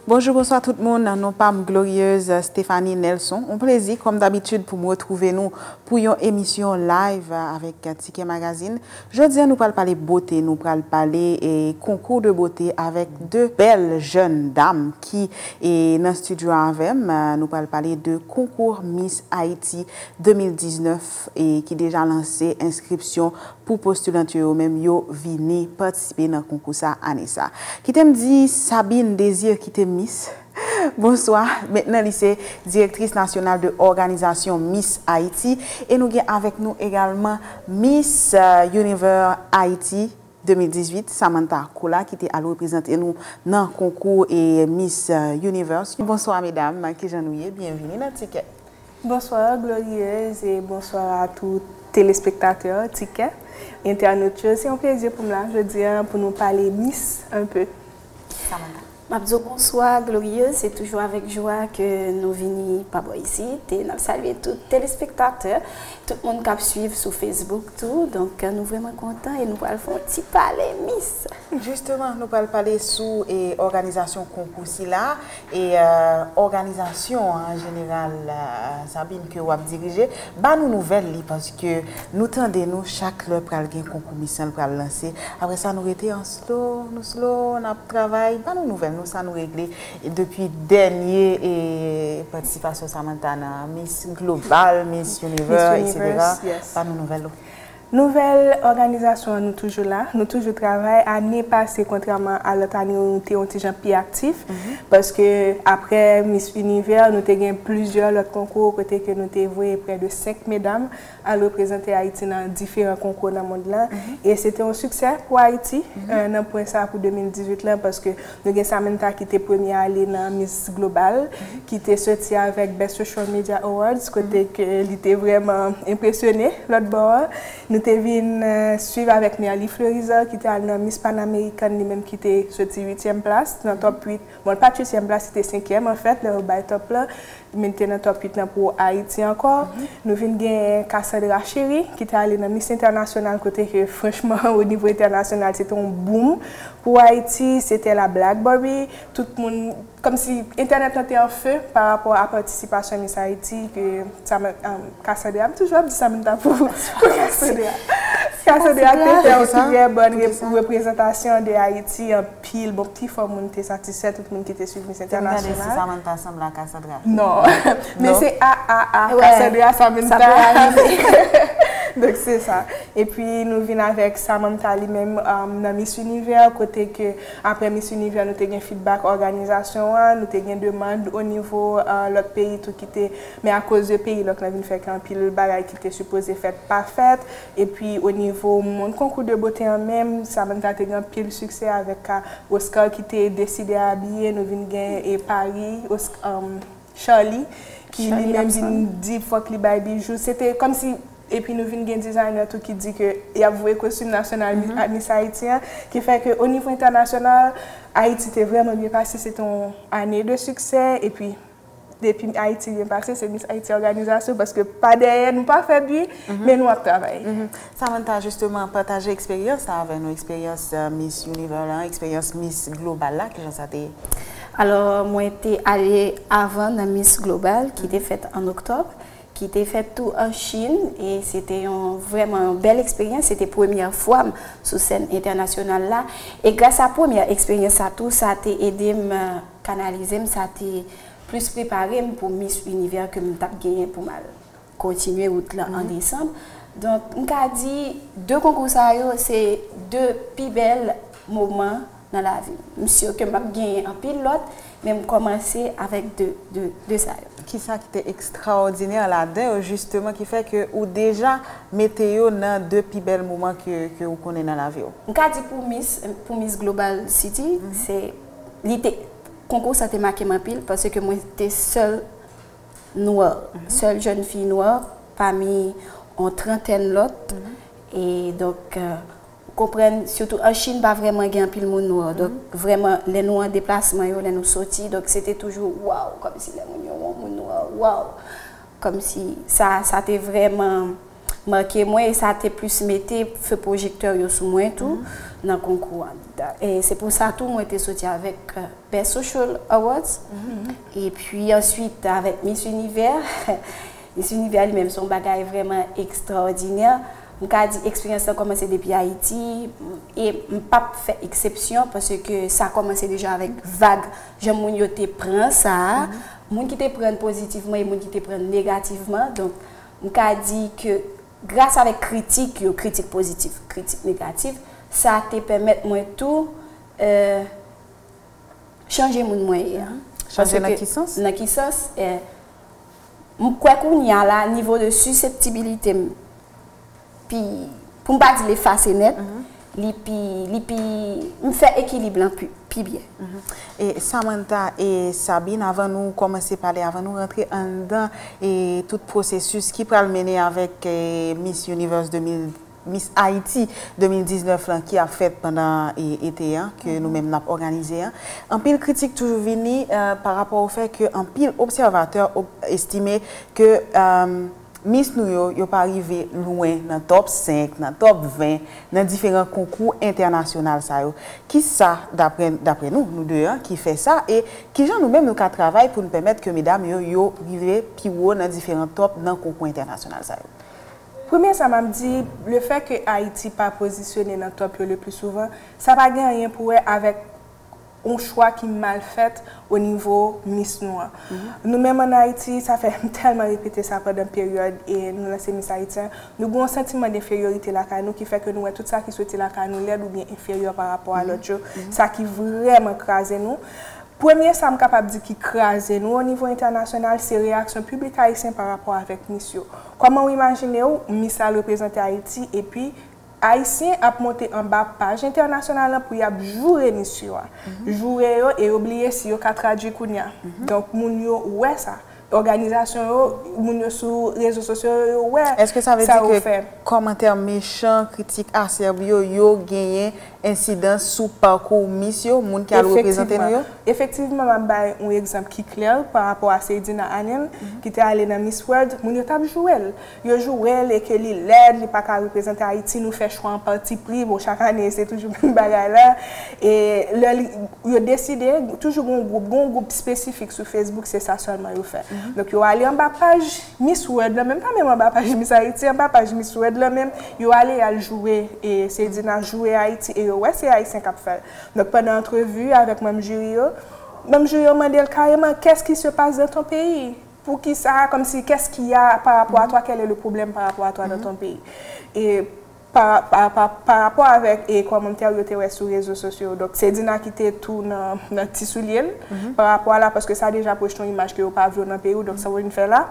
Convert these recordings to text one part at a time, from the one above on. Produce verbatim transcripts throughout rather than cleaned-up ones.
Bonjou, bonswa tout moun. Non pa m Glorieuse Stéphanie Nelson. On plezi, kòm dabitid, pou m retwouve nou pou yon emisyon live avèk Tikè Magazine. Jodi a, nou pral pale bote, nou pral pale, e, konkou de bote avèk de bèl jèn dam ki, e, nan estidyo avè m. Nou pral pale de konkou Miss Haïti de mil diznèf, e, ki deja lanse enskripsyon pou postilant yo, yo menm yo vini patisipe nan konkou sa ane sa. Kite m di Sabine Désir kite Miss. Bonswa. Mentnan li se direktris nasyonal de òganizasyon Miss Haïti. E nou gen avèk nou egalman Miss, euh, Universe Haïti de mil dizuit, Samantha Koula, ki te al reprezante nou nan konkou e Miss, euh, Universe. Bonswa medam, kijan nou ye? Byenvini nan Tikè. Bonswa Glorieuse e bonswa a tout telespektatè Tikè, entènot yo. Se yon plezi pou m la jodi a pou nou pale Miss un peu. Samantha. M ap di w bonswa Glorieuse, se toujou avèk jwa ke nou vini pa bò isit e n ap salye tout telespektatè, tout moun k ap swiv sou Facebook tou. Donk, nou vrèman kontan e nou pral fè yon ti pale Miss. Jisteman, nou pral pale sou, e, òganizasyon konkou sila. E, euh, òganizasyon an jeneral, euh, Sabine, ke w ap dirije, ba nou nouvèl li, paske nou tande nou chak lè pral gen konkou Miss lan pral lanse. Apre sa, nou rete an slow, nou slow, n ap travay. Ba nou nouvèl nou, sa nou regle depi dènye, e, patisipasyon Samantha nan Miss Global, Miss Universe, etsetera. Ba nou nouvèl ou. Nouvèl òganizasyon an, nou toujou la, nou toujou travay. Ane pase, kontrèman a lòt ane yo, nou te yon ti jan pi aktif, paske aprè Miss Univers, nou te gen plizyè lòt konkou kote ke nou te voye prè de senk medam al reprezante Ayiti nan diferan konkou nan mond lan. E se te yon siksè pou Ayiti, euh, nan pwen sa pou de mil dizuit lan, paske nou gen Samantha ki te premye ale nan Miss Global, ki te soti avèk Best Social Media Awards, kote ke li te vrèman enpresyone lòt bò a. Nou te vin, euh, swiv avèk Merly Fleurizard, ki te al nan Miss Pan American, li menm ki te soti uityèm plas nan top uit. Bon, l pa t uityèm plas, li te senkyèm, anfèt, lè yo bay top lan. Men li te nan top uit lan pou Ayiti ankò. Nou vin gen Cassandra Chéry, ki te ale nan Miss International, kote ke, franchman, o nivo entènasyonal, se te yon boom pou Ayiti. Se te la Blackberry. Tout moun, kòmsi entènèt lan te an fe pa rapò a patisipasyon Miss Haïti, ke sa, um, Cassandra, m toujou ap di Samantha pou, pou Cassandra. Cassandra te fè yon trè bòn reprezantasyon de Ayiti, anpil, bon, pifò moun te satisfè, tout moun ki te swiv Miss International. Samantha sanble a Cassandra. Non. Men se A A A, Cassandra Samantha. Donk se sa. Epi nou vin avèk Samantha li menm, um, nan Miss Univers, kote ke aprè Miss Univers nou te gen feedback òganizasyon an, nou te gen demann o nivo, uh, lòt peyi tou ki te, men akoz de peyi lòt lan vin fè ke anpil bagay ki te sipoze fèt pa fèt. Epi o nivo mond konkou de bote an menm, Samantha te gen anpil siksè avèk ka Oscar ki te deside abiye, nou vin gen e Paris, Osc-, um, Charlie, ki li menm vin di fòk li bay bijou. Se te kòmsi, epi nou vin gen designer tou ki di ke y ap voye kostim nasyonal Miss Haïti an, ki fè ke o nivo entènasyonal, Ayiti te vrèman byen pase, se te yon ane de siksè, epi depi Ayiti byen pase, se Miss Haïti òganizasyon, paske pa dèyè, nou pa fè bri, men nou ap travay. Samantha, jisteman, pataje eksperyans sa avè nou, eksperyans, euh, Miss Univers lan, eksperyans Miss Global la, kijan sa te ye? Alò, mwen te ale avan nan Miss Global, ki te fèt an oktòb, ki te fèt tou an Chin, e se te yon, vrèman yon bèl eksperyans. Se te premyè fwa m sou sèn entènasyonal la. E gras a premyè eksperyans sa tou, sa te ede m, euh, kanalize m, sa te plis prepare m pou Miss Univers ke m t ap genyen pou m al kontinye wout lan an desanm. Donk, m ka di, de konkou sa yo, se de pi bèl moman nan lavi m. M si ke m ap genyen anpil lòt, men m kòmanse avèk de, de, de sa yo. Kisa ki te ekstraòdinè ladan yo, jisteman, ki fè ke ou deja mete yo nan de pi bèl moman ke, ke ou konnen nan lavi w? M ka di pou Miss, pou Miss Global City, se, li te, konkou sa te make m anpil, paske mwen te sèl nwa, sèl jèn fi nwa pami yon trantèn lòt. E donk, euh, ou konprann, sitou an Chin, pa vrèman gen anpil moun nwa. Donk, vrèman, lè nou an deplasman yo, lè nou soti, donk, se te toujou, waw, kòmsi lè moun yo wè yon moun nwa, waw. Kòmsi sa, sa te vrèman make mwen e sa te plis mete fe pwojektè yo sou mwen tou nan konkou an. E se pou sa tou mwen te soti avèk Best Social Awards. Epi answit avèk Miss Univers. Miss Univers li menm se yon bagay vrèman ekstraòdinè. M ka di eksperyans lan kòmanse depi Ayiti e m p ap fè eksepsyon paske sa kòmanse deja avèk vag jan moun yo te pran sa a. Moun ki te pran l pozitivman e moun ki te pran l negativman. Donk, m ka di ke gras avèk kritik yo, kritik pozitif, kritik negatif, sa te pèmèt mwen tou, eh, chanje moun mwen ye a. Chanje nan ki sans? Nan ki sans? Eh, m kwè kounye a la, nivo de siseptibilite m pi, pou m pa di l efase nèt, li pi, li pi, m fè ekilib lan pi, pi byen. E Samantha e Sabine, avan nou kòmanse pale, avan nou rantre anndan e tout pwosesis ki pral mennen avèk e Miss Universe de mil, Miss Haiti de mil diznèf lan ki ap fèt pandan e, ete an, ke nou menm n ap òganize an. Anpil kritik toujou vini eh, pa rapò o fè ke anpil obsèvatè ob- estime ke eh, Miss nou yo, yo pa rive lwen nan top senk, nan top ven, nan diferan konkou entènasyonal sa yo. Kisa, dapre, dapre nou, nou de an, ki fè sa, e kijan nou menm nou ka travay pou n pèmèt ke medam yo, yo rive pi wo nan diferan top nan konkou entènasyonal sa yo? Premye sa m ap di, le fè ke Ayiti pa pozisyone nan top yo le pli souvan, sa pa gen anyen pou wè avèk yon chwa ki mal fèt o nivo Miss nou an. Nou menm ann Ayiti, sa fè m tèlman repete sa pandan peryòd e nou lanse Miss Haiti an, nou gen yon santiman denferyorite lakay nou ki fè ke nou wè tout sa ki soti lakay nou lèd oubyen enferyè pa rapò a lòt yo, sa ki vrèman kraze nou. Premye sa m kapab di ki kraze nou o nivo entènasyonal, se reyaksyon piblik ayisyen pa rapò avèk Miss yo. Kòman w imajine w, Miss la al reprezante Ayiti epi Ayisyen ap monte anba paj entènasyonal lan pou y ap joure Miss yo a. Joure yo e yo bliye si yo ka tradui kounye a. Donk, moun yo wè sa. Òganizasyon yo, moun yo sou rezo sosyo yo, yo wè sa yo fè. Èske sa vle di ke kòmantè mechan, kritik asèb yo, yo genyen ensidans sou pakou Miss yo, moun ki al reprezante nou yo? Efektivman, m ap bay yon egzanp ki klè pa rapò a Seydina Anen, ki te ale nan Miss World, moun yo t ap joure l. Yo joure l e ke li lèd, li pa ka reprezante Ayiti, nou fè chwa an patipri, bon, chak ane, se toujou menm bagay la. E lè li, yo deside, toujou gen yon gwoup, gen yon gwoup espesifik sou Facebook, se sa sèlman yo fè. Donk, yo ale anba paj Miss World lan, menm pa menm anba paj Miss Haiti, anba paj Miss World lan menm, yo ale y al joure, e Seydina joure Ayiti, e yo wè se Ayisyen k ap fè l. Donk, pandan antrevi avèk manm jiri yo, manm jiri yo mande l kareman, qu'est-ce qui se passe dans ton pays? Poukisa, kòmsi, qu'est-ce qu'il y a par rapport à toi, quel est le problème par rapport à toi dans ton pays? E pa, pa, pa, pa rapò avèk e kòmantè yo te wè sou rezo sosyo yo. Donk, Seydina ki te tou nan, nan ti soulye l pa rapò a la, paske sa deja pwojte yon imaj ke yo pa vle w nan peyi w, donk sa w vin fè la.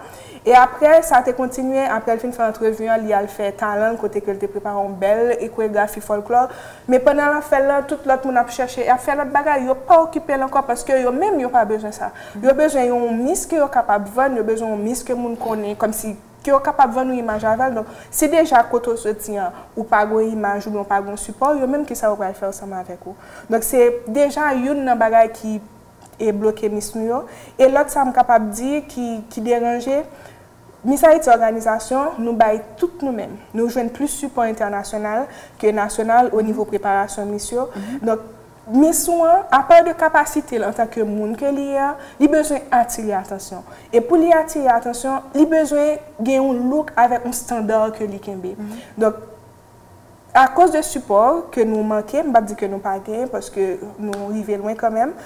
E apre, sa te kontinye, apre l fin fè antrevi an, li al fè talan l kote ke l te prepare yon bèl e koregrafi fòlklò. Men pandan l ap fè l lan, tout lòt moun ap chèche, y ap fè lòt bagay, yo pa okipe l ankò paske yo menm yo pa bezwen sa. Yo bezwen yon Miss ke yo kapab vann, yo bezwen yon Miss ke moun konnen, kòmsi ke yo kapab vann yon imaj avè l. Donk, si deja kote w soti an, ou pa gen yon imaj oubyen w pa gen yon sipò, yo menm kisa yo pral fè ansanm avèk ou? Donk, se deja youn nan bagay ki e bloke Miss nou yo. E lòt sa m kapab di ki, ki deranje, Miss Haiti òganizasyon, nou bay tout nou menm. Nou jwenn plis sipò entènasyonal ke nasyonal o nivo preparasyon Miss yo. Donk, Miss ou an, apa de kapasite l antanke moun ke li ye a, li bezwen atire atansyon. E pou li atire atansyon, li bezwen gen yon look avèk yon standar ke li kenbe. Donk, akoz de sipò ke nou manke, m p ap di ke nou pa genyen, paske nou rive lwen kanmenm,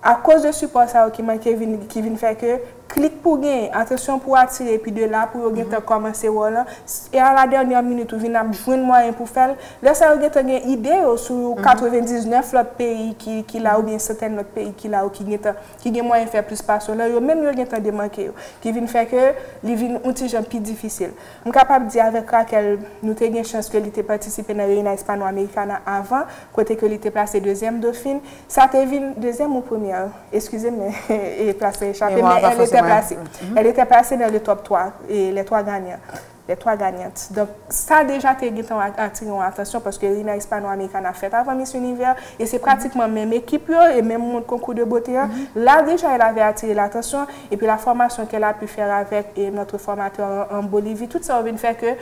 akoz de sipò sa yo ki manke vin, ki vin fè ke klik pou genyen, atansyon pou atire, epi de la pou yo gentan kòmanse wè w lan, e a la dènyè minit ou vin ap jwenn mwayen pou fè l, lè sa yo gentan gen ide yo sou katrevendiznèf lòt peyi ki, ki la oubyen santèn lòt peyi ki la ou ki gentan, ki gen mwayen fè plis pase w lan, yo menm yo gentan demanke yo, ki vin fè ke li vin yon ti jan pi difisil. M kapab di avèk Raquel, nou te gen chans ke li te patisipe nan Reina Hispano Americana avan, kote ke li te plase dezyèm dofin. Sa te vin dezyèm ou premyè? Eskize m, men e plase echape m. Placée. Elle était placée dans le top trois, et les trois gagnants, les trois gagnantes. Donk, sa deja te gentan atire yon atansyon paske Reina Hispano-Americana fèt avan Miss Univers, e se pratikman menm ekip yo e menm moun konkou de bote an. Là déjà, elle avait attiré l'attention, et puis la formation qu'elle a pu faire avec, eh, notre formateur en, en Bolivie, tout sa yo vin fè ke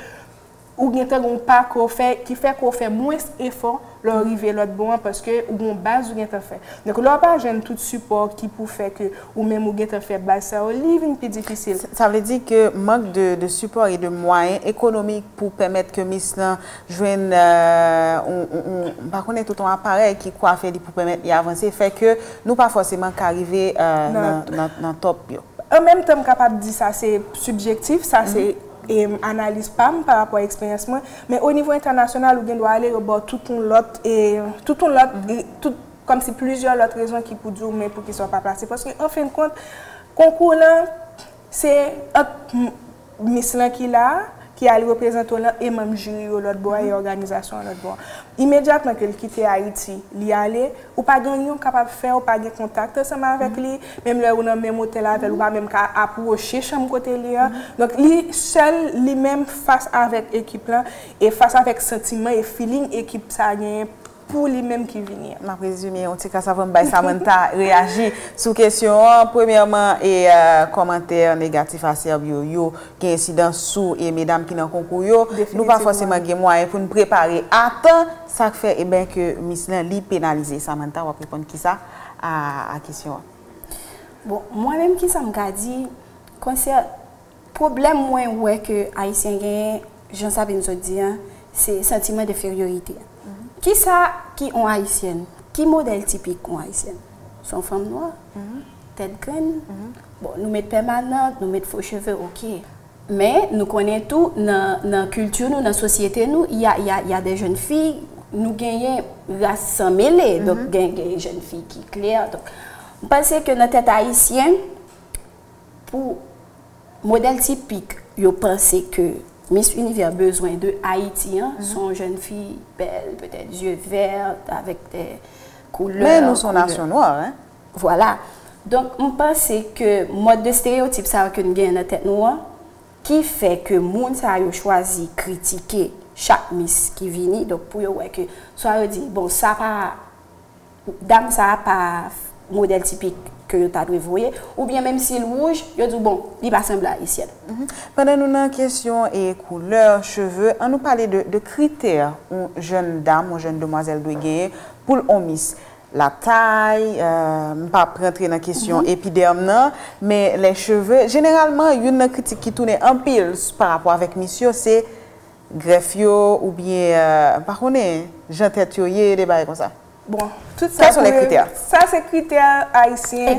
ou gentan gen yon pakou fè, ki fè ke w fè mwens efò lè w rive lòt bò an, paske ou gen yon baz ou gentan fè. Donk, lè w pa jwenn tout sipò ki pou fè ke ou menm ou gentan fè baz sa yo, li vin pi difisil. Sa vle di ke mank de, de sipò e de mwayen ekonomik pou pèmèt ke Miss lan jwenn, euh, on, on, on, m pa konnen, tout yon aparèy ki kwafe li pou pèmèt li avanse, fè ke nou pa fòseman ka rive, euh, nan, nan, nan top yo. An menm tan, m kapab di sa se sibjektif, sa se, em, analiz pa m pa rapò a eksperyans mwen, men o nivo entènasyonal, ou gen dwa ale yo ba w tout yon lòt, e, tout yon lòt, e, tout, kòmsi plizyè lòt rezon ki pou di w men poukisa w pa plase. Paske, an fen de kont, konkou lan, se ant m-, Miss lan ki la a, ki al reprezante w lan, e manm jiri yo lòt bò a, e òganizasyon an lòt bò a. Imedyatman ke l kite Ayiti, li ale, ou pa gen anyen w kapab fè, ou pa gen kontak ansanm avèk li, menm lè ou nan menm otèl avè l, ou pa menm ka apwoche chanm kote li an. Donk, li sèl, li menm, fas avèk ekip lan, e fas avèk santiman e feeling ekip sa a genyen pou li menm ki vini an. M ap rezime yon ti kras avan m bay Samantha reyaji sou kesyon an. Premyèman, e, euh, kòmantè negatif asèb yo, yo gen ensidans sou, e, medam ki nan konkou yo. Nou pa fòseman gen mwayen pou n prepare a tan, sa k fè, e ben, ke Miss lan, li penalize. Samantha, w ap reponn kisa a, a kesyon an? Bon, mwen menm, kisa m ka di, konsè-, pwoblèm mwen wè ke Ayisyen genyen, jan Sabine sot di an, se santiman denferyorite. Kisa ki on Ayisyèn? Ki modèl tipik on Ayisyèn? Se on fanm nwa, tèt grenn. Bon, nou met pèmanant, nou met fo cheve, oke. Men, nou konnen tou, nan, nan kilti nou, nan sosyete nou, y a, y a, y a des jeunes filles, nou genyen ras san mele, donk gen, gen jèn fi ki klè. Donk, m panse ke nan tèt ayisyen, pou modèl tipik, yo panse ke Miss Univers bezwen de Ayiti an, se yon jèn fi bèl, petèt zye vè, avèk de koulè. Men nou se yon nasyon nwa, hein? Vwala. Donk, m panse ke mòd de estereyotip sa yo ke n gen nan tèt nou an, ki fè ke moun sa yo chwazi kritike chak Miss ki vini, donk pou yo wè ke, swa yo di, bon, sa pa dam sa a pa modèl tipik ke yo ta dwe voye, oubyen menm si l wouj, yo di w, bon, li pa sanble ayisyèn. Pandan nou nan kesyon e koulè cheve, ann nou pale de, de kritè yon jèn dam, yon jèn demwazèl dwe genyen pou l on mis. Latay, euh, m p ap rantre nan kesyon epidèm nan, men les cheveux, jeneralman, youn nan kritik ki tounen anpil s-, pa rapò avèk mis yo, se grèf yo, oubyen, euh, m pa konnen, jan tèt yo ye, de bagay konsa. Bon, tout sa, sa se kritè ayisyen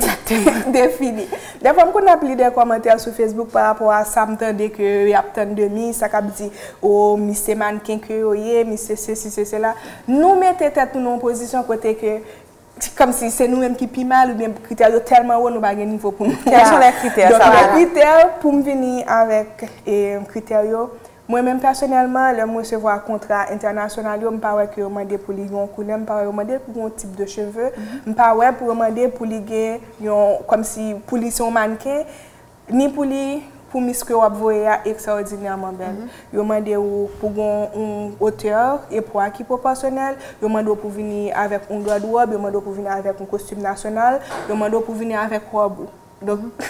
defini. Dèfwa, m konn ap li de kòmantè sou Facebook pa rapò a sa m tande ke y ap tann de mis, sa k ap di, o, mis se mannken ke yo ye, mis se sesi, se sela. Nou mete tèt nou nan yon pozisyon kote ke, kòmsi se nou menm ki pi mal, oubyen kritè yo tèlman wo, nou pa gen nivo pou nou. Kèl son lè kritè sa? Donk, lè kritè, pou m vini avèk, e, kritè yo, mwen menm pèsonèlman, lè m resevwa kontra entènasyonal yo, m pa wè ke yo mande pou li gen yon koulè, m pa wè yo mande pou gen yon tip de cheve, m pa wè pou yo mande pou li gen yon, kòmsi pou li se yon mannken, ni pou li, pou mis ke w ap voye a ekstraòdinèman bèl. Yo mande w pou gen yon otè e pwa ki pwopòsyonèl, yo mande w pou vini avèk yon gad wòb, yo mande w pou vini avèk yon kostim nasyonal, yo mande w pou vini avèk wòb ou. Donk,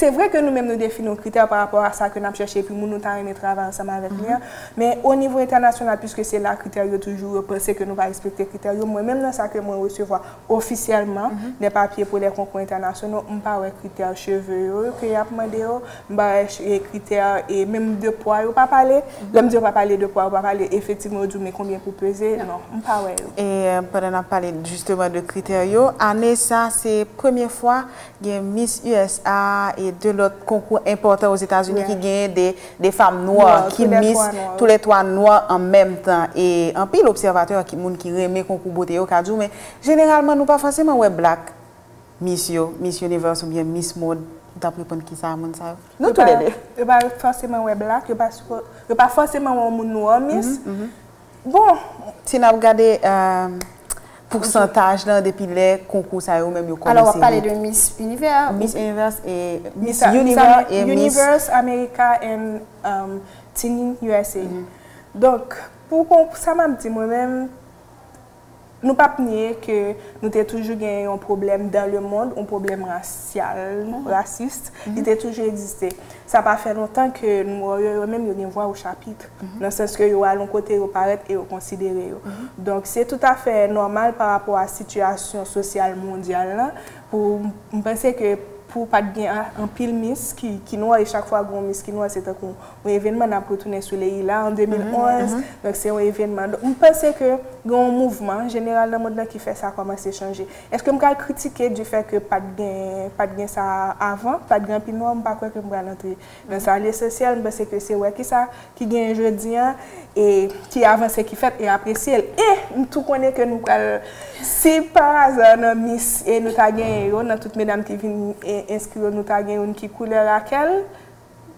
se vre ke nou menm nou defini yon kritè pa rapò a sa ke n ap chèche, epi moun nou ta renmen travay ansanm avèk li an, men o nivo entènasyonal, piske se la kritè yo toujou, yo panse ke nou pa respekte kritè yo, mwen menm nan sa ke mwen resevwa ofisyèlman, des papiers pour les concours internationaux, m pa wè kritè cheve yo ke y ap mande yo, m pa wè ch-, e kritè, e menm de pwa yo pa pale. Lè m di yo pa pale de pwa, yo pa pale efektivman, yo di w men konbyen pou peze, non, m pa wè yo. E, euh, pandan n ap pale jisteman de kritè yo, ane sa se premye fwa gen Miss U S A e de lòt konkou enpòtan Ozetazini ki genyen de, de fanm nwa ki mis, tou lè twa nwa an menm tan. E anpil obsèvatè, ki, moun ki renmen konkou bote yo ka di w, men jeneralman nou pa fòseman wè black Miss yo, Miss Universe oubyen Miss Monde. Ou t ap reponn kisa a moun sa yo? Nou tou lè de. Yo pa fòseman wè black, yo pa, yo pa fòseman wè yon moun nwa mis. Bon. Si n ap gade, euh, pousantaj lan depi lè konkou sa yo menm yo kòmanse? Alò, w ap pale de Miss Univers? Miss Univers e Miss Univers e Miss Universe America and um, Teen U S A. Donk, pou sa m ap di mwen menm, nou p ap nye ke nou te toujou gen yon pwoblèm dans le monde, yon pwoblèm rasyal, rasis, li te toujou egziste. Sa pa fè lontan ke nwa yo, yo menm yo gen vwa o chapit, nan sans ke yo al yon kote, yo parèt e yo konsidere yo. Donk, se toutafè nòmal pa rapò a sitiyasyon sosyal mondyal lan, pou m panse ke pou pa t gen a- anpil mis ki, ki nwa, e chak fwa gen yon mis ki nwa, se tankou yon evènman, n ap retounen sou Leila an de mil onz, donk se yon evènman. Donk, m panse ke gen yon mouvman jeneral nan mond lan ki fè sa kòmanse chanje. Èske m pral kritike du fait ke pa t gen, pa t gen sa avan, pa t gen anpil nwa, m pa kwè ke m pral antre nan sa. Lesansyèl, m panse ke se wè kisa ki genyen jodi a, e ki avanse ki fèt, e apresye l. E m tou konnen ke nou pral, si pa aza nan mis e nou ta genyen yo, nan tout medam ki vin e, enskri yo, nou ta gen youn ki koulè Raquel,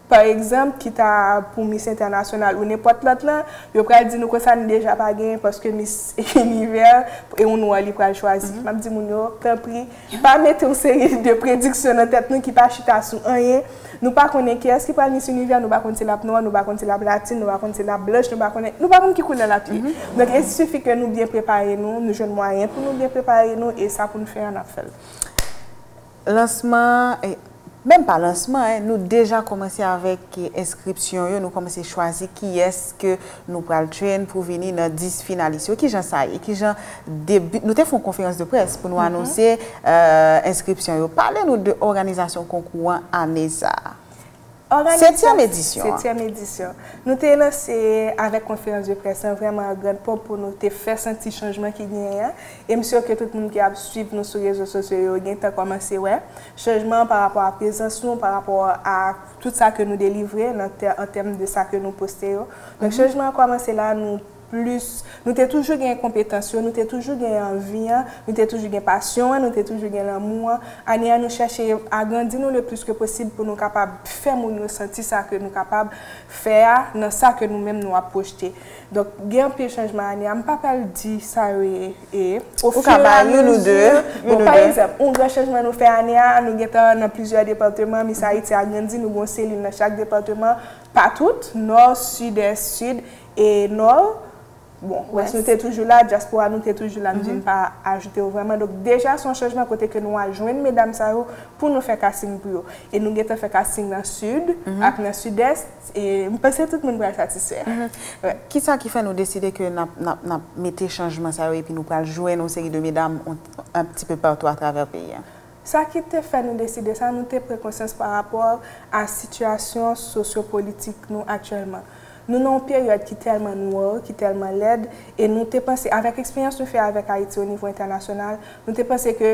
pa egzanp, ki ta pou Miss International ou nenpòt lòt lan, yo pral di nou konsa nou deja pa genyen paske Miss Univers e yon nwa li pral chwazi. M ap di moun yo, tanpri, pa mete yon seri de prediksyon nan tèt nou ki pa chita sou anyen. Nou pa konnen kiyès ki pral Miss Univers, nou pa konn si l ap nwa, nou pa konn si l ap latin, nou pa konn si l ap blanch, nou pa konnen, nou pa konn ki koulè l ap ye. Donk, il suffit ke nou byen prepare nou, nou jwenn mwayen pou nou byen prepare nou, e sa pou n fè a, n ap fè l. Lansman, eh, menm pa lansman, eh, nou deja kòmanse avèk, eh, enskripsyon yo, nou kòmanse chwazi kiyès ke nou pral train pou vini nan dis finalis yo. Kijan sa ye? Kijan debi, nou te fè yon konferans de près pou nou anonse, eh, enskripsyon yo. Pale nou de òganizasyon konkou an ane sa a. Setyèm edisyon an. Setyèm edisyon. Nou te lanse avèk konferans de près lan vrèman an grand pomp pou nou te fè santi chanjman ki genyen an. E m si ke tout moun ki ap swiv nou sou rezo sosyo yo gentan kòmanse wè chanjman an pa rapò a prezans nou, pa rapò a tout sa ke nou delivre nan tè-, an tèm de sa ke nou poste yo. Donk, chanjman an kòmanse la, nou plis, nou te toujou gen konpetans yo, nou te toujou gen anvi an, nou te toujou gen pasyon an, nou te toujou gen lanmou an. Ane a, nou chèche agrandi nou le plis ke posib pou nou kapab fè moun yo santi sa ke nou kapab fè a nan sa ke nou menm nou ap pwojte. Donk, gen anpil chanjman ane a. M pa pral di sa yo ye, e, au fur et à mesure. Bon, pa egzanp, yon gran chanjman nou fè ane a, nou gentan nan plizyè depatman, Miss Haïti agrandi, nou gen yon selil nan chak depatman, pa tout, Nò, Sidès, Sid e Nò. Bon, Wès nou te toujou la, dyaspora nou te toujou la, m di m pa ajoute yo vrèman. Donk, deja, se yon chanjman kote ke nou al jwenn medam sa yo pou nou fè casting pou yo. E nou gentan fè casting nan Sid ak nan Sidès, e m panse tout moun pral satisfè. Kisa ki fè nou deside ke n ap, n ap, n ap mete chanjman sa yo epi nou pral jwenn yon seri de medam on, un petit peu partout à travers peyi a? Sa ki te fè nou deside sa, nou te pran konsyans pa rapò a sitiyasyon sosyopolitik nou aktyèlman. Nou nan yon peryòd ki tèlman nwa, ki tèlman lèd, e nou te panse, avèk eksperyans nou fè avèk Ayiti o nivo entènasyonal, nou te panse ke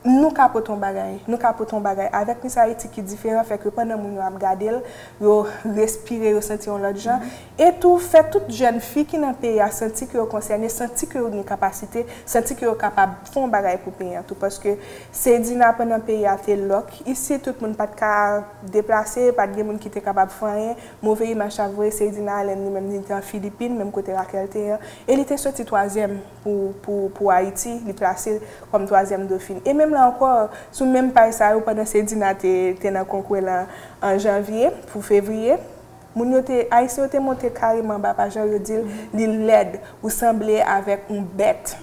nou ka pote yon bagay, nou ka pote yon bagay. Avèk Miss Haïti ki diferan, fè ke pandan moun yo ap gade l, yo respire, yo santi yon lòt jan. E tou, fè tout jèn fi ki nan peyi a santi ke yo konsène, santi ke yo gen kapasite, santi ke yo kapab fè yon bagay pou peyi a tou. Paske Seydina, pandan peyi a te lòk, isit tout moun pa t ka deplase, pa t gen moun ki te kapab fè anyen. Move imaj sa voye, Seydina Allen li menm li te an Filipin, menm kote Raquel te an, e li te soti twazyèm pou, pou, pou Ayiti, li plase kòm twazyèm dofin. E menm la ankò, sou menm paj sa yo, pandan Seydina te, te nan konkou la an janvye pou fevriye, moun yo te, Ayisyen yo te monte kareman anba paj la, yo di l, li lèd, ou sanble avèk yon bèt.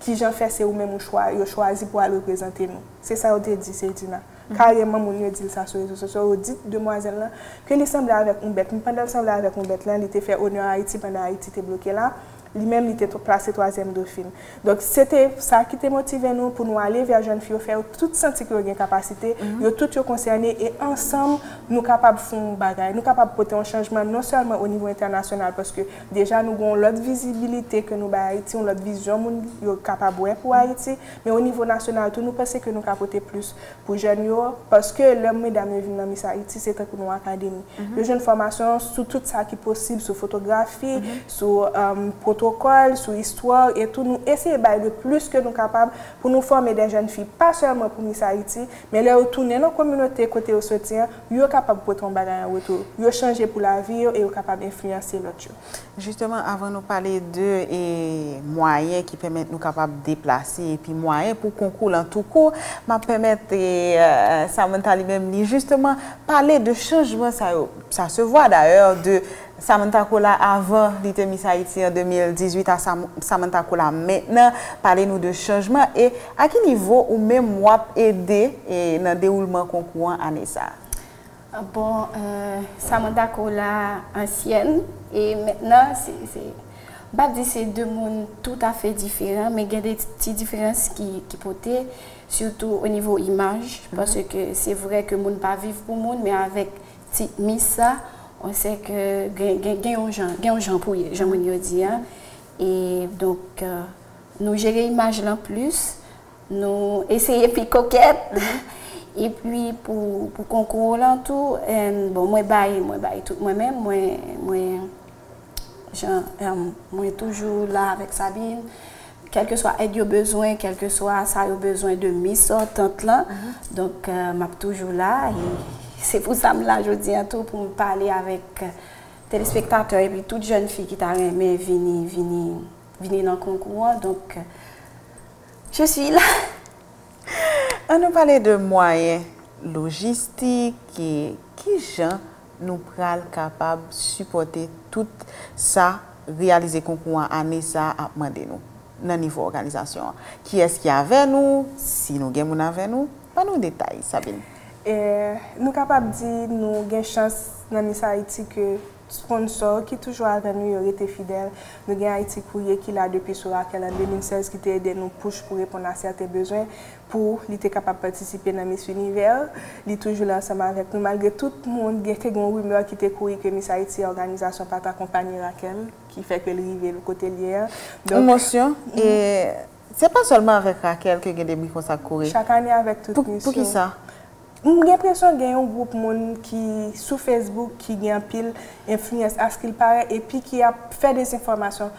Kijan fè se ou menm ou chwa-, yo chwazi pou al reprezante nou? Se sa yo te di Seydina. Kareman, moun yo di l sa sou rezo sosyo, yo di demwazèl lan ke li sanble avèk yon bèt. Men pandan l sanble avèk yon bèt lan, li te fè onè Ayiti pandan Ayiti te bloke la. Li menm, li te tw-, plase twazyèm dofin. Donk, se te sa ki te motive nou pou nou ale vè jèn fi yo, fè yo tout santi ke yo gen kapasite, yo tout yo konsène, e ansanm, nou kapab fè yon bagay, nou kapab pote yon chanjman non sèlman o nivo entènasyonal, paske deja nou gen yon lòt vizibilite ke nou bay Ayiti, yon lòt vizyon moun yo kapab wè pou Ayiti, men o nivo nasyonal tou, nou panse ke nou ka pote plis pou jèn yo, paske lè medam yo vin nan Miss Haïti, se tankou nan yon akademi. Yo jwenn fòmasyon sou tout sa ki posib, sou fotografi, sou, um, pwotokòl, sou istwa, e tou nou eseye bay le plis ke nou kapab pou nou fòme de jèn fi, pa sèlman pou Miss Haiti, men lè yo tounen nan kominote kote yo soti an, yo kapab pote yon bagay an retou. Yo chanje pou lavi yo e yo kapab enfliyanse lòt yo. Jisteman, avan nou pale de e, mwayen ki pèmèt nou kapab deplase, epi mwayen pou konkou lan toukou, m ap pèmèt e, e, Samantha li menm li jisteman pale de chanjman sa yo. Sa se vwa dayè de Samantha Colas avan li te Miss Haiti an de mil dizuit a Sam- Samantha Colas mentnan. Pale nou de chanjman e a ki nivo ou menm w ap ede e, nan dewoulman konkou an ane sa a? Bon, euh, Samantha Colas ansyèn e mentnan, se, se, m p ap di se de moun toutafè diferan, men gen de ti diferans ki, ki pote, sitou o nivo imaj, paske se vre ke moun pa viv pou moun, men avèk tit Miss sa, on sè ke gen, gen, gen yon jan, gen yon jan pou ye, jan moun yo di a. E donk, euh, nou jere imaj lan plis, nou eseye pi kokèt. Epi pou, pou konkou lan tou, em, bon, mwen bay, mwen bay tout mwen menm, mwen, mwen, jan, em, mwen toujou la avèk Sabine. Kèlkeswa èd yo bezwen, kèlkeswa sa yo bezwen de Miss sòtant lan. Donk, eh, m ap toujou la. E se pou sa m la jodi a tou, pou m pale avèk telespektatè epi tout jèn fi ki ta renmen vini, vini, vini nan konkou an. Donk, je suis là. An nou pale de mwayen lojistik, e kijan nou pral kapab sipòte tout sa reyalize konkou an ane sa a ap mande nou nan nivo òganizasyon an. Kiyès ki avè nou? Si nou gen moun avè nou, ban nou detay, Sabine. E nou kapab di nou gen chans nan Miss Haiti ke sponsò ki toujou avè nou yo rete fidèl. Nou gen Haïti Courrier ki la depi sou Raquel an de mil sèz ki te ede nou push pou reponn a sèten bezwen pou li te kapab patisipe nan Miss Univers. Li toujou la ansanm avèk nou malgre tout moun gen te gen yon rimè ki te kouri ke Miss Haiti òganizasyon pa t akonpanye Raquel ki fè ke l rive kote l ye an. Yon mosyon e se pa sèlman avèk Raquel ke gen de bri konsa k kouri. Chak ane avèk tout misyon. Poukisa? M gen enpresyon gen yon gwoup moun ki sou Facebook ki gen anpil enfliyans askilparè epi ki ap fè dezenfòmasyon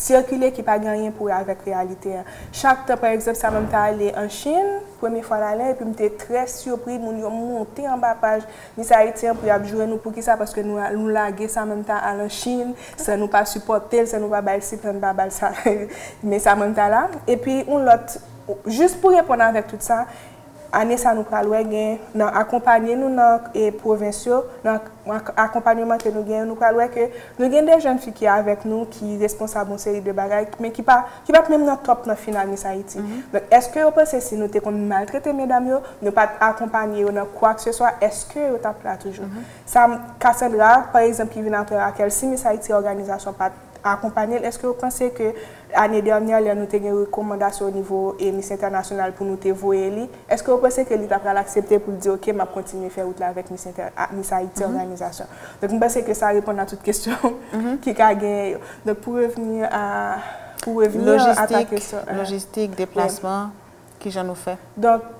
sikile ki pa gen anyen pou wè avèk reyalite a. Chak tan, pa egzanp, Samantha ale an Chin, premye fwa l ale, epi m te trè sipri, moun yo monte anba paj Miss Haiti an pou y ap jwe nou. Poukisa? Paske nou, nou lage Samantha al an Chin, san nou pa sipòte l, san nou pa ba l sipè, nou pa ba l sa, men Samantha la. Epi, yon lòt, jis pou reponn avèk tout sa, ane sa nou pral wè gen nan akonpanye nou nan e, pwovens yo, nan ak- akonpanyeman ke nou genyen, nou pral wè ke nou gen de jèn fi ki avèk nou, ki responsab yon seri de bagay, men ki pa ki pa t menm nan top nan final Miss Haiti. Donk, èske yo panse si nou te konn maltrete medam yo, nou pa t akonpanye yo nan kwakseswa, èske yo t ap la toujou? Sa, Cassandra, pa egzanp, ki vin apre Raquel, si Miss Haiti òganizasyon pa t akonpanye l, èske w panse ke ane dènyè, lè nou te gen rekòmandasyon o nivo e Miss Entènasyonal pou nou te voye li, èske w panse ke li ta pral aksepte pou l di, "Oke, m ap kontinye fè wout la avèk Miss Entè, a, Miss Haiti òganizasyon"? Donk, m panse ke sa reponn a tout kesyon ki ka genyen yo. Donk, pou revni a, pou revni a ta kesyon, lojistik, deplasman, kijan nou fè? Donk,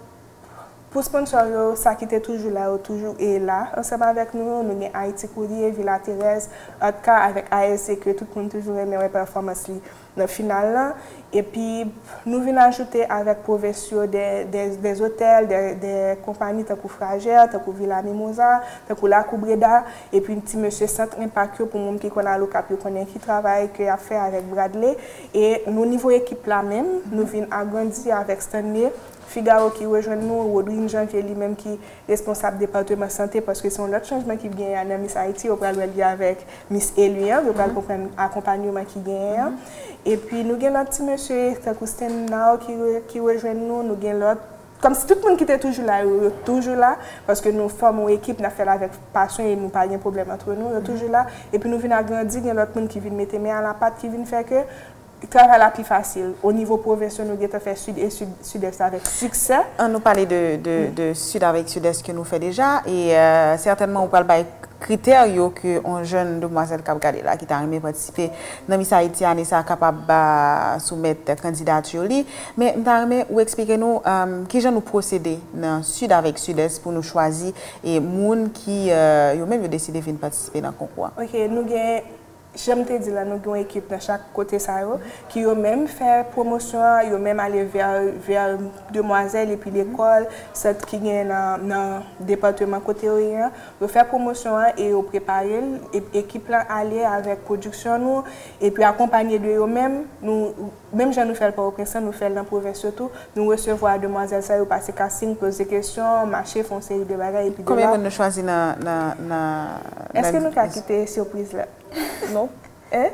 Pou sponsò yo, sa ki te toujou la, yo toujou e la ansanm avèk nou. Nou gen Haïti Courrier, Villa Thérèse, Atka avèk A S C ke tout moun toujou renmen wè pèfòmans li nan final lan. Epi nou vin ajoute avèk pwovens yo de, de, de zotèl, de, de konpanyi tankou Frager, tankou Villa Mimosa, tankou Lakou Breda, epi ti mesye Sant Enpak yo pou moun ki konn al Okap yo konnen ki travay ke y ap fè avèk Bradley. E nou nivo ekip la menm, nou vin agrandi avèk Stanley Figaro ki rejwenn nou, Rodrine Janvier li menm ki responsab depatman sante, paske se yon lòt chanjman ki genyen nan Miss Haiti, yo pral wè li avèk Miss Eli an, yo pral konprann akonpanyeman ki genyen an. Epi nou gen lòt ti mesye tankou Stennar ki re, ki rejwenn nou, nou gen lòt, kòmsi tout moun ki te toujou la yo, yo toujou la, paske nou fòme yon ekip, n ap fè l avèk pasyon e nou pa gen pwoblèm antre nou, yo toujou la. Epi nou vin agrandi, gen lòt moun ki vin mete men a la pat, ki vin fè ke travay la pi fasil. O nivo pwovens yo, nou gentan fè Sid e Sid, Sidès avèk siksè. An nou pale de, de, de Sid avèk Sidès ke nou fè deja, e euh, sètènman ou pral bay kritè yo ke yon jèn demwazèl k ap gade la ki ta renmen patisipe nan Miss Haiti ane sa a kapab ba soumèt kandidati li. Men m ta renmen ou eksplike nou euh, kijan nou pwosede nan Sid avèk Sidès pou nou chwazi e moun ki euh, yo menm yo deside vin patisipe nan konkou a. Ok, nou gen Jan m te di la, nou gen yon ekip nan chak kote sa yo, ki yo menm fè pwomosyon an, yo menm ale vè, vè demwazèl epi lekòl, sant ki gen nan, nan depatman kote yo ye an. Yo fè pwomosyon an e yo prepare l. E, ekip lan ale avèk pwodiksyon nou, epi akonpanye de yo menm, nou, menm jan nou fè l Pòtoprens lan, nou fè l nan pwovens yo tou. Nou resevwa demwazèl sa yo, pase casting, poze kesyon, mache, fè yon seri de bagay, epi de Konbyen la moun nou chwazi nan, nan, nan, Èske nan nou ka kite sipriz la? Non. Hein?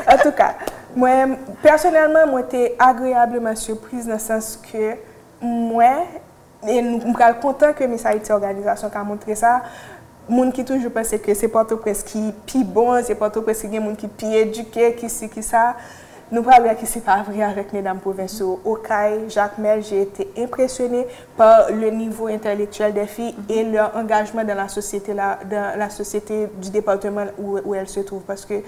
Antouka, mwen, pèsonèlman, mwen te agreyableman sipriz nan sans ke mwen, e nou, m pral kontan ke Miss Haiti òganizasyon ka montre sa. Moun ki toujou panse ke se Pòtoprens ki pi bon, se Pòtoprens ki gen moun ki pi edike, ki si, ki sa, nou pral wè ke se pa vre avèk medam pwovens yo. Okay, Jakmèl, j'ai été impressionnée par le niveau intellectuel des filles et leur engagement dans la société, la, dans la société du département où, où elles se trouvent. Paske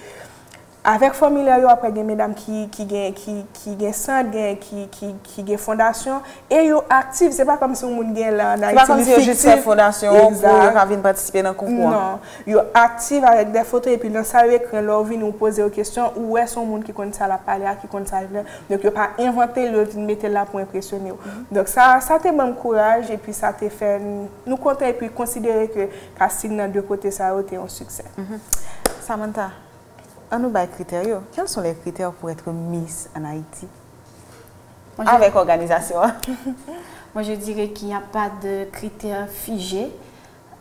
avèk fòmilè yo, apre gen medam ki, ki gen, ki, ki gen sant, gen, ki, ki, ki gen fondasyon, e yo aktif. Se pa kòmsi yon moun gen la nan Se pa kòmsi yo jis fè fondasyon pou yo ka vin patisipe nan konkou an. Non. Yo aktif avèk de foto, epi nan sa yo ekri an, lè w vini, ou poze yo kesyon, ou wè se yon moun ki konn sa l ap pale a, ki konn sa l vle. Donk, yo pa envante l, yo vin mete l la pou enpresyone w. Donk, sa, sa te ban m kouraj, epi sa te fè n, nou kontan, epi konsidere ke casting nan de kote sa yo te yon siksè. Samantha, ann nou bay kritè yo. Quels sont les critères pour être Miss en Haïti? Moi, je Avèk òganizasyon an. Moi, je dirais qu'il n'y a pas de critères figés.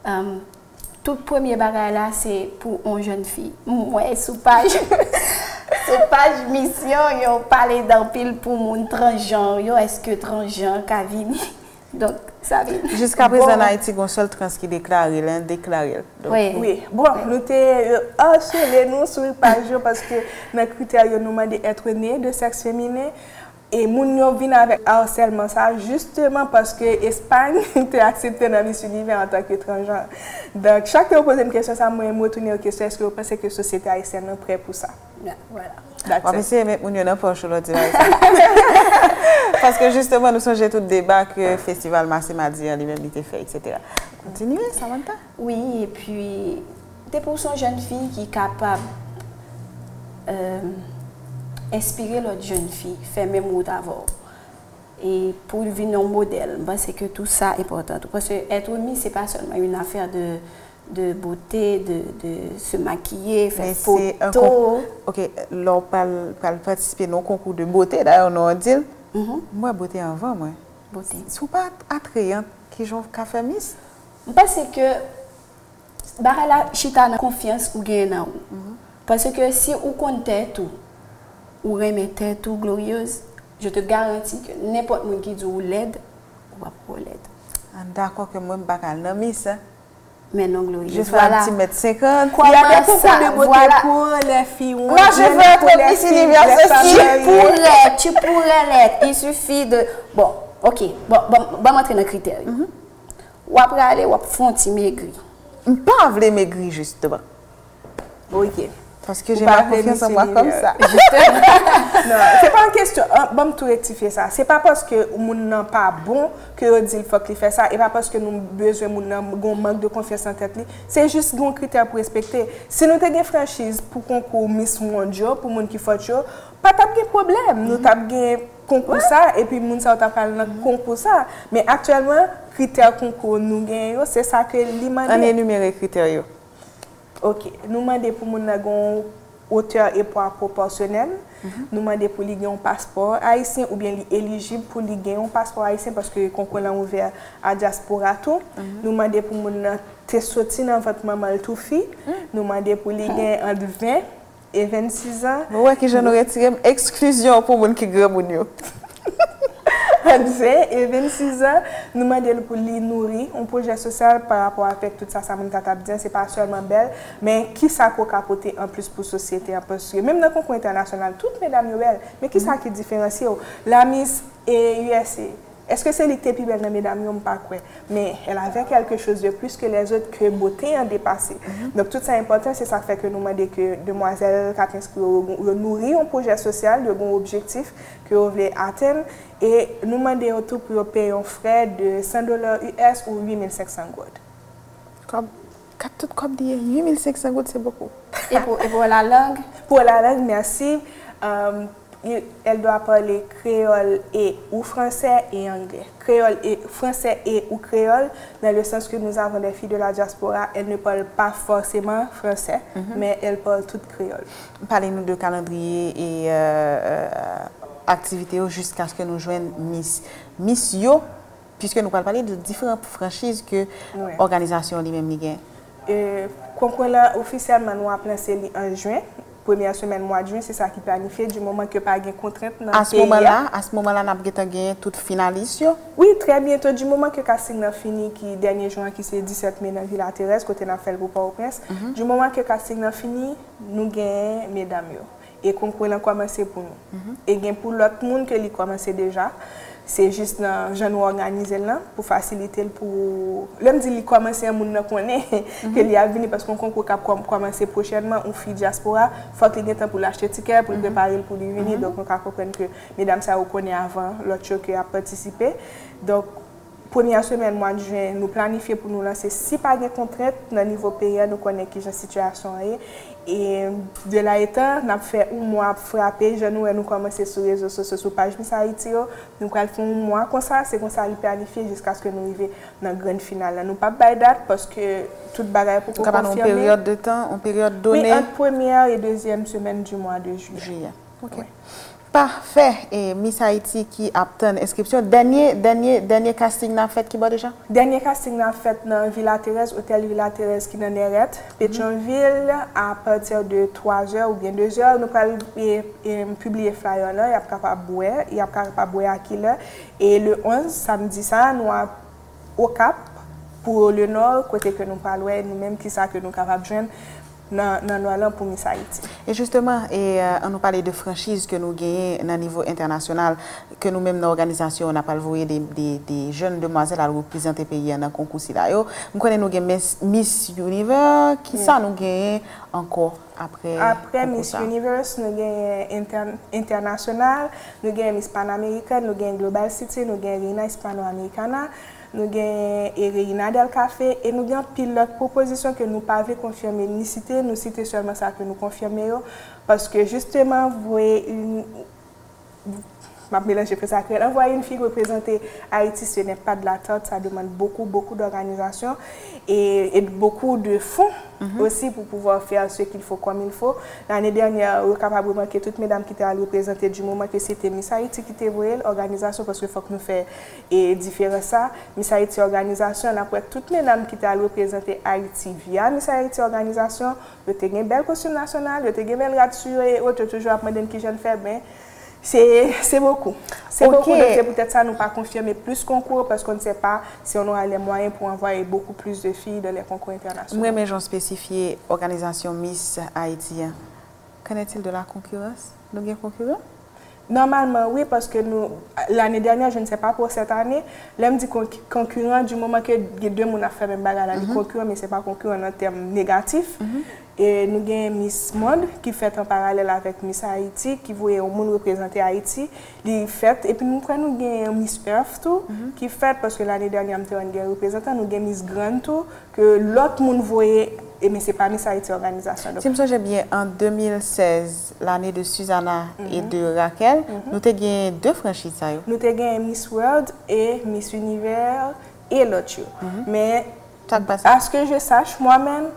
Euh, tout premye bagay la, se pou yon jèn fi. Mwen, sou paj, sou paj Miss yo, yo pale d anpil pou moun transjan yo. Èske transjan ka vini? Donk, sa vin Jiska prezan, bon. An Ayiti, gen yon sèl trans ki deklare l, hein, deklare l. Donk, Wi. Wi. Bon, nou te, euh, asele nou sou paj yo, paske nan kritè yo, nou mande être né de sexe féminin. E moun yo vin avèk asèlman sa, jisteman paske Espay te aksepte nan Miss Univers antanke transjan. Donk, chak yo poze m kesyon sa, mwen, m retounen yo kesyon, èske yo panse ke sosyete ayisyèn nan prè pou sa? Voilà. W ap eseye met moun yo nan pòch ou lè w di bagay sa. Paske jisteman, nou sonje tout deba ke festival Masse Mardi an li menm li te fè, et cetera. Kontinye, Samantha. Wi, epi, depi w se yon jèn fi ki kapab, euh, enspire lòt jèn fi, fè menm wout avè w. E pou w vin yon modèl, m panse ke tou sa enpòtan tou. Paske être Miss, se pa sèlman une affaire de, de beauté, de, de se maquiller, fè foto. Men se yon kon-, ok, lè w pral, pral patisipe nan yon konkou de bote, dayè non an di l, m wè bote anvan mwen. Bote. Si w pa atrayant, kijan w ka fè Miss? M panse ke bagay la chita nan konfyans ou genyen nan ou. Paske si ou konn tèt ou, ou renmen tèt ou, Glorieuse, je te garantis que nenpòt moun ki di w ou lèd, ou p ap wè w lèd. Ann dakò ke mwen, m pa ka al nan Miss, hein. Men non, Glorieuse, voilà. Je fais un petit mètre cinquante. Il y a des concours de beauté pour les filles rondes, pour les filles, les femmes mariées. Moi, je veux être Miss Univers aussi. Tu pourrais, tu pourrais l'être. Il suffit de, bon, ok, bon, bon, bon, m antre nan kritè yo. W ap rale, w ap fè yon ti megri. M pa vle megri, jisteman. Ok. Paske j'ai ma confiance en moi comme ça. Jisteman. Non, se pa yon kesyon, an, ban m tou rektifye sa. Se pa paske moun nan pa bon ke yo di l fòk li fè sa. E pa paske nou bezwen moun nan gen yon mank de konfyans nan tèt li. Se jis gen yon kritè pou respekte. Si nou te gen franchiz pou konkou Miss Monde yo, pou moun ki fòt yo, pa t ap gen pwoblèm. Nou t ap gen konkou sa, epi moun sa yo t ap al nan konkou sa. Men aktyèlman, kritè konkou nou genyen yo, se sa ke li mande. Ann enimere kritè yo. Ok. Nou mande pou moun nan gen yon wotè e pwa pwopòsyonèl. Nou mande pou li gen yon paspò ayisyen oubyen li elijib pou li gen yon paspò ayisyen paske konkou lan ouvè a dyaspora tou. Nou mande pou moun nan te soti nan vant manman l tou fi. Nou mande pou li gen ant ven e vennsis an. Ou wè kijan nou retire m? Eksklizyon pou moun ki granmoun yo. Ant ven e vennsis an, nou mande l pou li nouri yon pwojè sosyal pa rapò avèk tout sa, sa moun sa t ap di an, se pa sèlman bèl, men kisa ke w ka pote anplis pou sosyete an, paske menm nan konkou entènasyonal, tout medam yo bèl, men kisa ki diferansye w? La Miss e U S A, èske se li ki te pi bèl nan medam yo? M pa kwè. Men elle avait quelque chose de plus que les autres ke bote an depase. Donk, tout sa enpòtan, se sa k fè ke nou mande ke demwazèl k ap enskri yo, yo nouri yon pwojè sosyal, yo gen yon objektif ke yo vle atenn, e nou mande yo tou pou yo peye yon frè de san dola U S ou uit mil senk san goud. Kòb, kat tout kòb li ye, uit mil senk san goud, se bokou. Et pour, et pour la langue? Pour la langue, merci. Euh, il- elle doit parler créole et ou français et anglais. Créole et français et ou créole, dans le sens que nous avons des filles de la diaspora, elles ne parlent pas forcément français, mais elles parlent toutes créole. Pale nou de kalandriye e euh, euh, aktivite yo jiskaske nou jwenn Miss. Miss yo, puisque nou pral pale de diferan franchiz ke Ouais. òganizasyon li menm li gen. E konkou la ofisyèlman nou ap lanse li an jen. Premyè semèn mwa de jen, se sa ki planifye, di moman ke pa gen kontrent nan A ce peyi moment a. Là, à ce moment là, n ap gentan gen tout finalis yo. Wi, trè byento, di moman ke casting nan fini, ki dènye jou an ki se disèt me nan Vila Terèz, kote n ap fè l pou Pòtoprens. Di moman ke casting nan fini, nou genyen medam yo. E konkou lan kòmanse pou nou. E gen pou lòt moun ke li kòmanse deja. Se jis nan jan nou òganize l lan pou fasilite l pou. Lè m di li kòmanse an, moun nan konnen ke li ap vini paske yon konkou k ap kòm- kòmanse pwochènman, yon fi dyaspora, fòk li gen tan pou l achte tikè, pou l prepare l pou li vini. Donk nou ka konprann ke medam sa yo konnen avan lòt yo ke y ap patisipe. Donk premyè semèn mwa de jen, nou planifye pou nou lanse si pa gen kontrent nan nivo peyi a, nou konnen kijan sitiyasyon an ye. E de la etan, n ap fè yon mwa ap frape, jan nou wè nou kòmanse sou rezo sosyo, sou paj Miss Haiti yo, nou pral fè yon mwa konsa, se konsa li planifye jiskaske nou rive nan grann final la. Nou p ap bay dat paske tout bagay poko Nou ka ba nou yon konfime. Peryòd de tan, yon peryòd Wi, done. Ant premyè e dezyèm semèn di mwa de jiyè. Jiyè. Ok. Pafè. E Miss Haiti ki ap tann enskripsyon. Dènye, dènye, dènye casting nan fèt ki bò deja? Dènye casting nan fèt nan Vila Terèz, otèl Vila Terèz ki nan Nèrèt, Petyonvil, apati de twa zè oubyen de zè. Nou pral e, e, pibliye flyer lan, y ap kapab wè, y ap kapab wè a kilè. E le onz, samdi sa, nou ap Okap, pou le Nord, kote ke nou pral wè nou menm kisa ke nou kapab jwenn nan, nan Nò lan pou Miss Haiti. E jisteman, e, euh, ann nou pale de franchiz ke nou genyen nan nivo entènasyonal, ke nou menm nan òganizasyon, n ap al voye de, de, de jèn demwazèl al reprezante peyi a nan konkou sila yo. M konnen nou gen Miss, Miss Universe, kisa nou genyen ankò apre Apre konkou Miss sa? Universe, nou genyen entè- entènasyonal, nou genyen Miss Panamericana, nou genyen Global City, nou genyen Reina Hispanoamericana, nou genyen e Reina del Café, e nou gen anpil lòt pwopozisyon ke nou pa vle konfime ni site, nou site sèlman sa ke nou konfime yo, paske jisteman, voye yon, m ap melanje franse ak kreyòl, envoyer une fille représenter Haïti, ce n'est pas de la tarte, ça demande beaucoup, beaucoup d'organisation et, et beaucoup de fonds aussi pour pouvoir faire ce qu'il faut comme il faut. L'année dernière, ou kapab remake tout medam ki te al reprezante, di moman ke se te Miss Haiti ki te voye l, òganizasyon, paske fòk nou fè e diferans sa. Miss Haiti òganizasyon, n ap wè tout medam ki te al reprezante Ayiti via Miss Haiti òganizasyon, yo te gen bèl kostim nasyonal, yo te gen bèl rad sou yo e yo, yo toujou ap mande n kijan n fè, men se, se bokou. Se Ok. Bokou, donk se poutèt sa nou pa konfime plis konkou, paske on ne sait pas si on aura les moyens pour envoyer beaucoup plus de filles dans les concours internationaux. M renmen jan w spesifye òganizasyon Miss Haiti an. Qu'en est-il de la concurrence? Nou gen konkiran? Nòmalman, wi, paske nou, lane dènyè, je ne sais pas pour cette année, lè m di konk- konkiran, di moman ke gen de moun ap fè menm bagay la, li konkiran, men se pa konkiran nan tèm negatif. E nou gen Miss Monde ki fèt an paralèl avèk Miss Haiti, ki voye yon moun reprezante Ayiti, li fèt. Epi nou kwè nou gen Miss Earth tou, ki fèt, paske lane dènyè, m te wè n gen reprezantan, nou gen Miss Grand tou, ke lòt moun voye, e men se pa Miss Haiti òganizasyon. Donk, Si m sonje byen, an de mil sèz, lane de Suzana e de Raquel, nou te gen de franchiz sa yo. Nou te gen Miss World e Miss Univers e lòt yo. Men, Sa k pase? à ce que je sache, moi-même,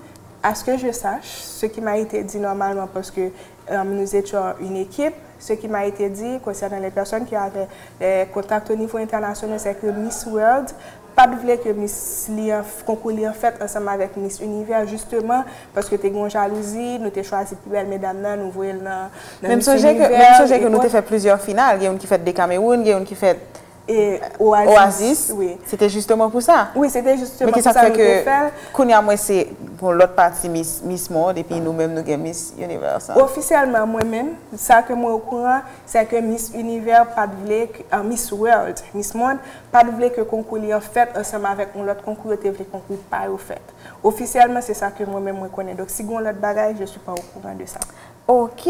à ce que je sache, ce qui m'a été dit normalement, parce que euh, nous étions une équipe, ce qui m'a été dit concernant les personnes qui avaient des contacts au niveau international, c'est que Miss World pa t vle ke Miss li an, konkou li an fèt ansanm avèk Miss Univers, jisteman, paske te gen yon jalouzi, nou te chwazi pi bèl medam nan, nou voye l nan, nan Men m Miss sonje ke, Univers men m sonje e ke nou te tout. Fè plizyè final, gen youn ki fèt Decameroun, gen youn ki fèt E Oasis. Oasis. Wi. Se te jisteman pou sa. Wi, se te Men jisteman ki pou sa sa fè nou ke te fè l. Kounye a mwen se bon lòt pati Miss, Miss Monde, epi nou menm nou gen Miss Universe. Ofisyèlman, mwen menm, sa ke mwen okouran, se ke Miss Univers pa t vle, ke- ah, Miss World, Miss Monde, pa t vle ke konkou li an fèt ansanm avèk yon lòt konkou, yo te vle konkou pa yo fèt. Ofisyèlman, se sa ke mwen menm mwen konnen. Donk, si gen yon lòt bagay, je suis pas au courant de ça. Ok.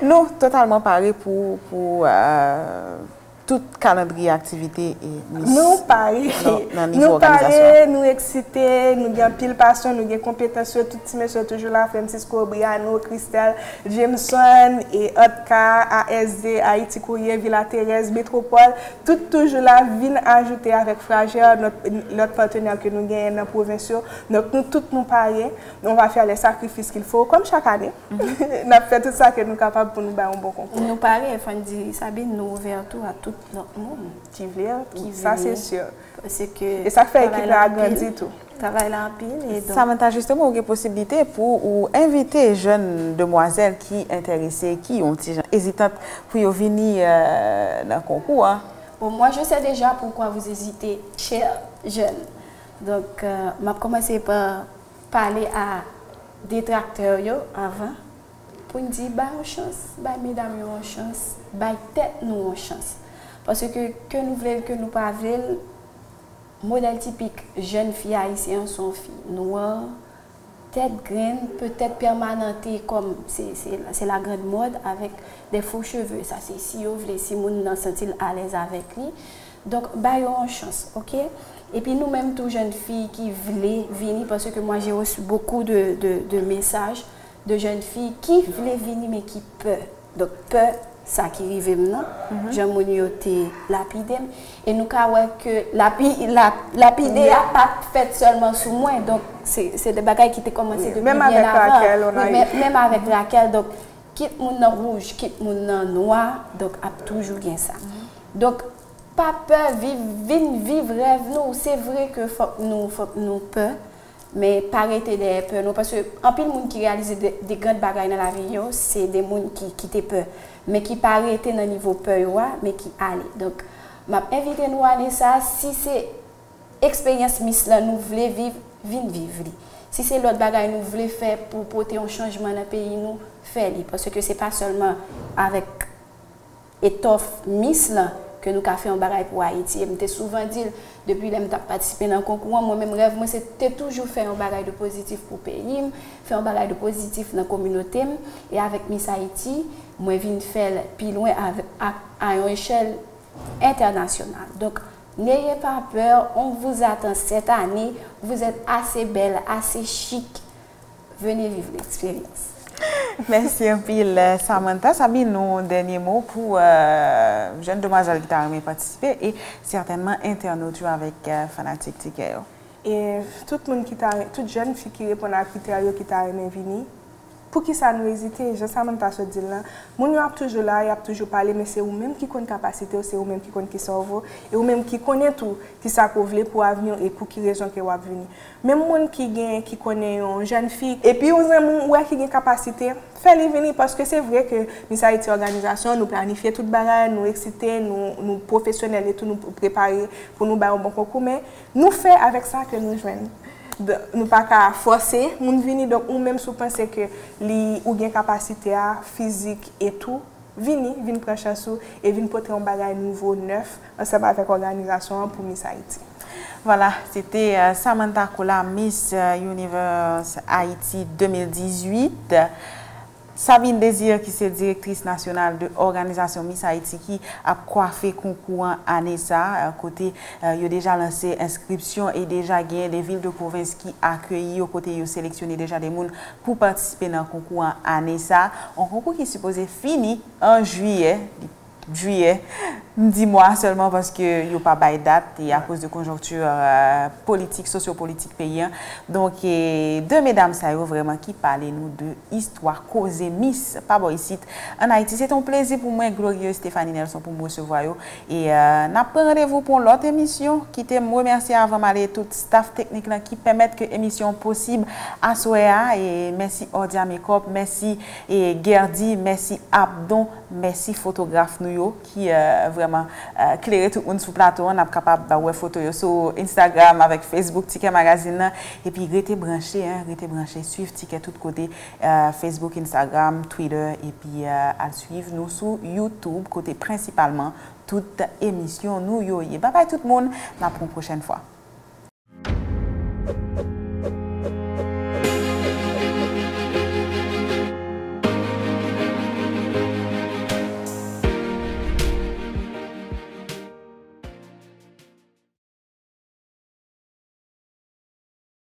Nou totalman pare pou, pou euh, tout kalandriye aktivite e Miss Nou pare. nan, nan nivo Nou òganizasyon? Pare, nou eksite, nou gen anpil pasyon, nou gen konpetans yo, tout ti mesye yo toujou la, Francisco, Briano, Christelle, Jameson, e Otka, A S D, Haïti Courrier, Villa Thérèse, Métropole, tout toujou la, vin ajoute avèk Frageur, lòt, lòt patenè ke nou genyen nan pwovens yo. Donk nou tout nou pare, on va faire les sacrifices qu'il faut, comme chaque année. N ap fè tout sa ke nou kapab pou nou bay yon bon konkou. Nou pare, fò n di, Sabine, nou ouvè tou a tout lòt moun. Ki vle, Ki sa se vle. si. Paske E sa k fè travay ekip la la anpil. Grandi tou. Travay la anpil. E donk, Samantha, jisteman, ou gen posiblite pou ou envite jèn demwazèl ki enterese, ki yon ti jan ezitant pou yo vini euh, nan konkou an. Bon, moi, je sais déjà pourquoi vous hésitez, chers jeunes. Donc, euh, m ap kòmanse pa pale a detraktè yo avan. Pou n di, bay yon chans, bay medam yo yon chans, bay tèt nou yon chans. Paske ke nou vle l, ke nou pa vle l, modèl tipik jèn fi ayisyen an se yon fi nwa, tèt grenn, petèt pèmanante kòm se, se, se la grande mode avèk de fo cheve. Sa se si yo vle, si moun nan santi l alèz avèk li. Donk, ba yo yon chans, oke? Epi nou menm tou jèn fi ki vle vini, paske moi j'ai reçu beaucoup de, de, de messages de jeunes filles ki vle vini men ki pè. Donk pè sa ki rive m nan, jan moun yo te lapide m. E nou ka wè ke lapi, la, lapide a pa t fèt sèlman sou mwen. Donk se, se de bagay ki te kòmanse depi Menm byen avèk avan. Raquel, on a Wi, eu. men- menm avèk Raquel. Donk kit moun nan wouj, kit moun nan nwa, donk ap toujou gen sa. Donk pa pè, viv, vin viv rèv nou. Se vre ke fòk nou, fòk nou pè, men pa rete dèyè pè nou. Paske anpil moun ki reyalize de, de grand bagay nan lavi yo, se de moun ki kite pè, men ki pa rete nan nivo pè yo a, men ki ale. Donk m ap envite nou ane sa, si se eksperyans Miss lan nou vle viv, vin viv li. Si se lòt bagay nou vle fè pou pote yon chanjman nan peyi nou, fè li. Paske se pa sèlman avèk etòf Miss lan ke nou ka fè yon bagay pou Ayiti. E m te souvan di l, depi lè m t ap patisipe nan konkou an, mwen menm rèv mwen se te toujou fè yon bagay de pozitif pou peyi m, fè yon bagay de pozitif nan kominote m. E avèk Miss Haïti, mwen vin fè l pi lwen avè- a, a yon echèl entènasyonal. Donk, n'ayez pas peur, on vous attend cette année, vous êtes assez belle, assez chic, venez vivre l'expérience. Mèsi anpil, euh, Samantha. Sabine, yon dènye mo pou euh, jèn demwazèl ki ta renmen patisipe e sètènman entènot yo avèk euh, fanatik tikè yo. E tout moun ki ta, tout jèn fi ki reponn a kritè yo ki ta renmen vini, poukisa nou ezite? Jan Samantha sot di l lan, moun yo ap toujou la, y ap toujou pale, men se ou menm ki konn kapasite w, se ou menm ki konn kisa w vo, e ou menm ki konnen tou kisa ke w vle pou avni w e pou ki rezon ke w ap vini. Menm moun ki gen, ki konnen yon jèn fi, epi yon zanmi w wè ki gen kapasite, fè li vini, paske se vre ke Miss Haïti òganizasyon, nou planifye tout bagay, nou eksite, nou, nou pwofesyonèl e tou, nou prepare pou nou bay yon bon konkou, men nou fè avèk sa ke nou jwenn. D- Nou pa ka fòse moun vini, donk ou menm si w panse ke li, ou gen kapasite a, fizik e tou, vini, vin pran chans ou e vin pote yon bagay nouvo, nèf, ansanm avèk òganizasyon an pou Miss Haïti. Vwala, se te euh, Samantha Colas, Miss euh, Universe Haïti de mil dizuit. Sabine Désir, ki se direktris nasyonal de òganizasyon Miss Haïti, ki ap kwafe konkou an ane sa, euh, kote euh, yo deja lanse enskripsyon e deja genyen de vil de pwovens ki akeyi yo, kote yo seleksyone deja de moun pou patisipe nan konkou an ane sa. Yon konkou ki sipoze fini an jiyè, jiyè. M di mwa sèlman paske yo pa bay dat e akoz de konjonkti euh, politik, sosyopolitik peyi an. Donk, e, de medam sa yo vrèman ki pale nou de istwa koze Miss pa bò isit ann Ayiti. Se te yon plezi pou mwen, Glorieuse Stéphanie Nelson, pou m resevwa yo. E euh, n ap pran randevou pou yon lòt emisyon. Kite m remèsye avan m ale tout staff teknik lan ki pèmèt ke emisyon posib aswè a. E mèsi Ordia Makeup, mèsi e Guerdy, mèsi Abdon, mèsi fotograf nou yo ki euh, vrèman euh, klere tout moun sou plato an. N ap kapab wè foto yo sou Instagram avèk Facebook Tikè Magazine nan. Epi rete branche, hein, rete branche, swiv Tikè tout kote, euh, Facebook, Instagram, Twitter, epi euh, al swiv nou sou YouTube, kote prensipalman tout emisyon nou yo ye. Babay tout moun, n ap yon pwochèn fwa.